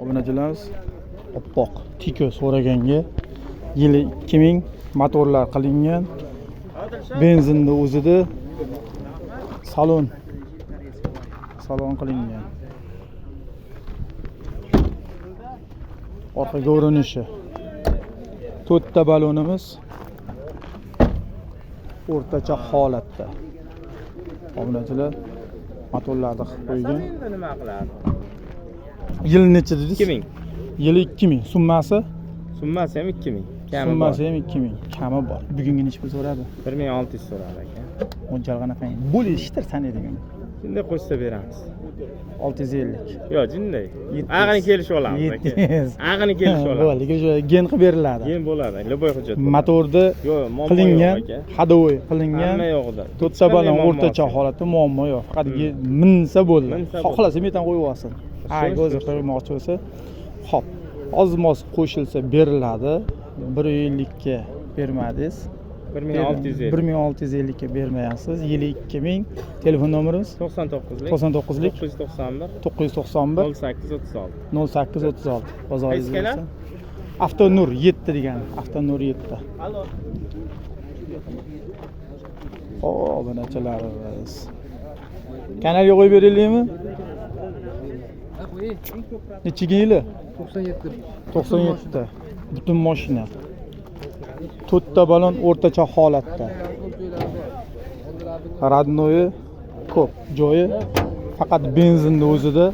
Obunachilarimiz, oppoq Tiko so'raganga, yili 2000, motorlar qilingan, benzinni o'zida, salon qilingan. Orqa ko'rinishi. To'rtta balonimiz o'rtacha holatda. Obunachilar, motorlarni qilib qo'ygan. Endi nima qiladi? Yil necha dedingiz? 2000. Yili 2000. Summasi? Summasi ham 2000. Kami Summasi ham 2000. Kami bor. Bugungi necha pul so'radi? bor. 1600 so'radi aka. Mo'ljal qanaqa? Bo'l eshittir sanaydigan. Shunday qo'shsa beramiz. 650. Yo'q, jinday. 700. Ag'ini kelishib olamiz aka. 700. Ag'ini kelishib olamiz. Bo'ldi, o'sha gen qilib beriladi. Gen bo'ladi, любой hujjat. bo'ladi. Motorni Yo'q, muammo qilingan, yo'q aka. ходовой qilingan. Hamma yo'qda. To'rtta balon o'rtacha holatda, muammo yo'q. Faqat minsa bo'ldi. Minsa bo'ldi. Xohlasa metan qo'yib olsin. Agar o'zi qo'ymoqchi bo'lsa. Xo'p, oz-moz qo'shilsa beriladi. 150 ga bermadingiz. 1650. 1650 ga bermayapsiz. Yili 2000. Telefon nomerimiz 99lik 99lik 991 991 0836. 0836. Bozoringiz Qaysi kanal? bo'lsin. Avtonur 7 degan. Avtonur 7. Alo. Obunachilarimiz. Kanalga qo'yib beraylikmi? Nechiga yili? 97. 97. Butun mashina. To'rtta balon o'rtacha holatda. Родной ko'p joyi, faqat benzinni o'zida.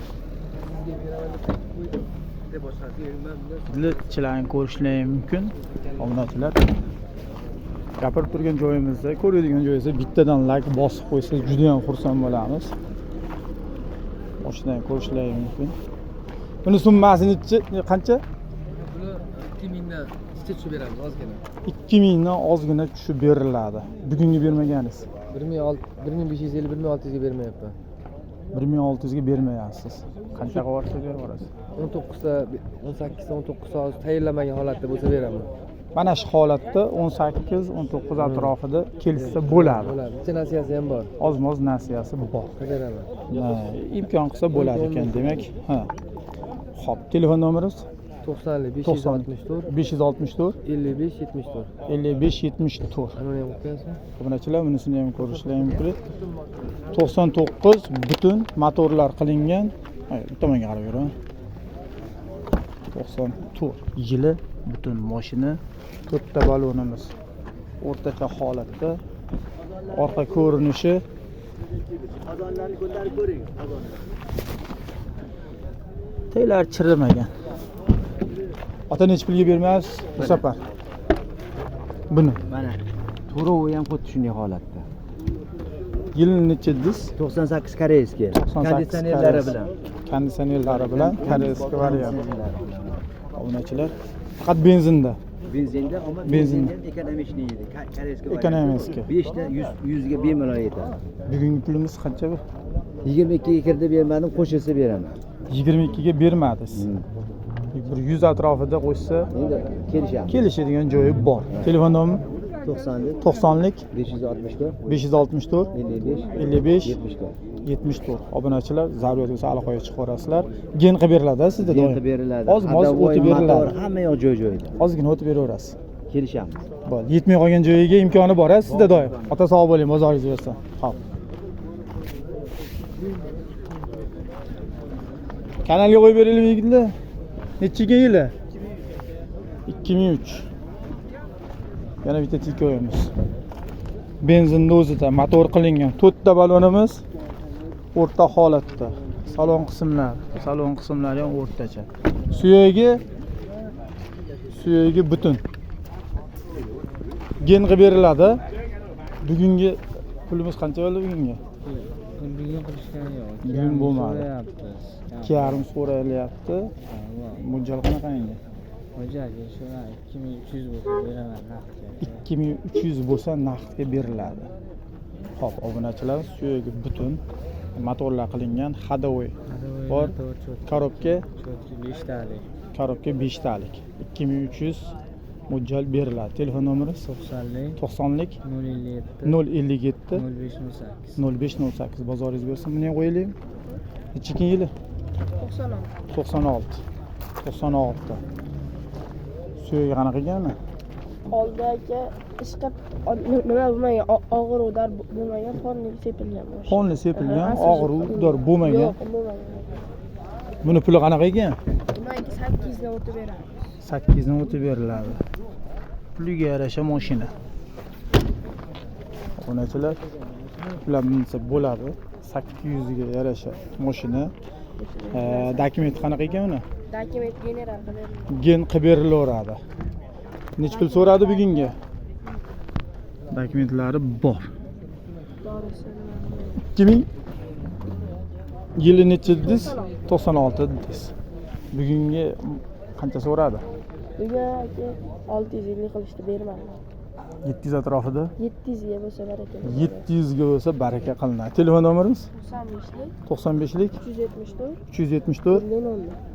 Ichilarni ko'rishlari mumkin. Obunachilar, gapirib turgan joyimizda, ko'radigan joyingizda bittadan like bosib qo'ysangiz juda ham xursand bo'lamiz. Mashinani ko'rishlari mumkin. Buni summasi nechi, qancha? Buni 2000 dan ichida tushib beramiz ozgina. 2000 dan ozgina tushib beriladi. Bugungi bermaganingiz. 1550, 1600 ga bermayapman. 1600 ga bermayapsiz. Qancha qilib yuborsa berib yuborasiz? 19 ta, 18 ta, 19 ta hozir tayinlamagan holatda bo'lsa beraman. Mana shu holatda 18, 19 atrofida kelishsa bo'ladi. Bo'ladi. Bitta nasiyasi ham bor. Ozmoz nasiyasi bor. Beraman. Ha, imkon qilsa bo'ladi ekan, demak. Ha. Xo'p, telefon nomeringiz 90lik 564 564 55 74. 55 74. Ana uni ham qo'yib qo'yasizmi? Obunachilar, bunisini ham ko'rishlari mumkin. 99, butun motorlar qilingan. Ay, bu tomonga qarab yuraman. 94 yili, butun mashina, to'rtta balonimiz o'rtacha holatda. Orqa ko'rinishi. Taylar chirimagan. Ota, nechi pulga bermaysiz bu safar? Buni. Mana to'rovi ham xuddi shunday holatda. Yil necha dedingiz? 98 корейский. 98 Konditsionerlari bilan. Konditsionerlari bilan, корейский variant. Obunachilar, faqat benzinda. Benzinda, ammo Benzin. benzinda ham ekonomичный edi. Корейский. Ekonomический. 5 ta 100 100 ga bemalol yetadi. Bugungi pulimiz qancha bu? 22 ga kirdi bermadim, qo'shilsa beraman. 22 ga bermadingiz. Bir 100 atrofida qo'shsa Endi kelishamiz. kelishadigan joyi bor. Telefon nomeri 90lik 90lik 564 564 55 55 74. 74. Obunachilar, zarurat bo'lsa aloqaga chiqaverasizlar. Gen qilib beriladi sizda Gen doim. qilib beriladi. Oz-moz Ходовой, o'tib motor, beriladi. hamma yoq joy-joyida. Ozgina o'tib beraverasiz. Kelishamiz. Bo'ldi. Yetmay qolgan joyiga imkoni bor a sizda doim. Ota, sog' bo'ling, bozoringiz bersin. Xo'p. Kanalga qo'yib beraylikmi, yigitlar? Nechiga yili? 2003. Yana bitta Tiko'yimiz. Benzinni o'zida, motor qilingan. To'rtta balonimiz o'rta holatda. Salon qismlari ham o'rtacha. Suyagi butun. Gen qilib beriladi. Bugungi pulimiz qancha bo'ldi bugungi? Bugun qilishgani yo'q. Bugun bo'lmadi. 2,5 so'ralyapti. Mo'ljal qanaqa endi? Mo'ljal shu 2300 bo'lsa beraman naqdga. 2300 bo'lsa naqdga beriladi. Xo'p, obunachilar, suyagi butun, motorlar qilingan, ходовой bor, korobka 5 talik. Korobka 5 talik. 2300 mo'ljal beriladi. Telefon nomeri 90lik 90lik 057 057 0508. 0508. Bozoringiz bersin. Buni ham qo'yaylikmi? Nechi yili? 96. 96. 96. Suyagi qanaqa ekan? Oldi aka, ishqab nima bo'lmagan, og'ir udar bo'lmagan, fonli sepilgan mashina. Fonli sepilgan, Aha, og'ir udar bo'lmagan. Yo'q, bo'lmagan. Buni puli qanaqa ekan? Buni aka 800 dan o'tib beramiz. 8 dan o'tib beriladi. Puliga yarasha mashina. Obunachilar, ular minsa bo'ladi. 800 ga yarasha mashina. Dokument qanaqa ekan uni? Dokument general qilib beriladi. Gen qilib berilaveradi. Necha pul so'radi bugungi? Dokumentlari bor. Dorisi nima? 2000 yili necha dedingiz? 96 dedingiz. Bugungi qancha so'radi? Bugun aka 650 qilishdi, bermadim. 700 atrofida. 700 ga bo'lsa baraka. 700 ga bo'lsa baraka qilinadi. Telefon nomerimiz? 95lik 95lik 374 374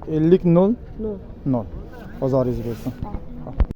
50 0 50 0 0. 0. Bozoringiz bo'lsin.